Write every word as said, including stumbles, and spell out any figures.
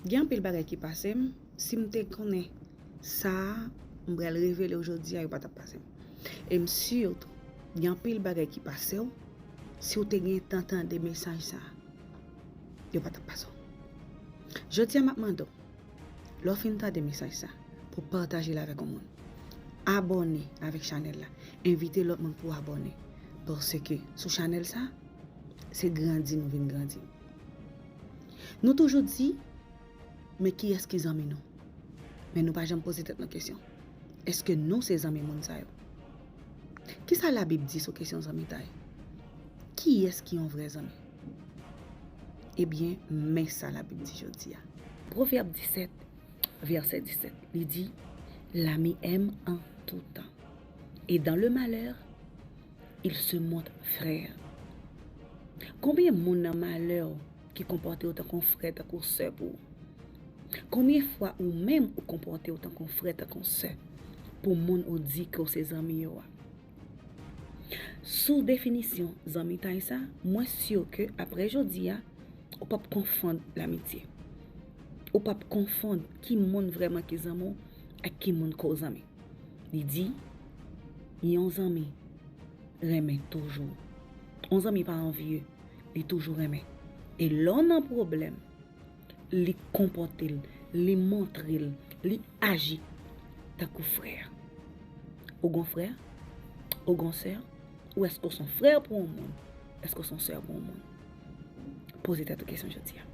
Gen anpil bagay ki pase m, si m te konnen sa a, m pral revele w jodi a, yo pa t ap pase m. E m si tou, gen anpil bagay ki pase w, si w te gen tan tande mesaj sa a, yo pa t ap pase w. Jodi a, m ap mande w, lè w fin tande mesaj sa a, pou w pataje l avèk yon moun. Abòne avèk chanèl la. Envite lòt moun pou abòne. Paske sou chanèl sa, se grandi nou vin grandi. Nou toujou di, men kiyès ki zanmi nou? Men nou pa janm poze tèt nou kesyon. Èske nou se zanmi moun sa yo? Kisa Labib di sou kesyon zanmitay? Kiyès ki yon vrè zanmi? Ebyen, men sa Labib di jodi a. Pwovèb disèt, vèsè disèt, li di, L'ami aime en tout temps, et dans le malheur, il se montre frère. Konbyen moun nan malè w ki konpòte w tankou yon frè, tankou yon sè pou ou? Konbyen fwa ou menm ou konpòte w tankou yon frè, tankou yon sè pou moun ou di ke w se zanmi yo a? Sou definisyon zanmitay sa, mwen si ke apre jodi a, ou p ap konfonn lamitye. Ou p ap konfonn ki moun vrèman ki zanmi w ak ki moun ke w zanmi. Li di, yon zanmi renmen toujou. Yon zanmi pa anvye, li toujou renmen. E lè w nan pwoblèm, li konpòte l, li montre l, li aji tankou frè. Ou gon frè? Ou gon sè? Ou èske w se yon frè pou yon moun? Èske w se yon sè pou yon moun? Poze tèt ou kesyon jodi a.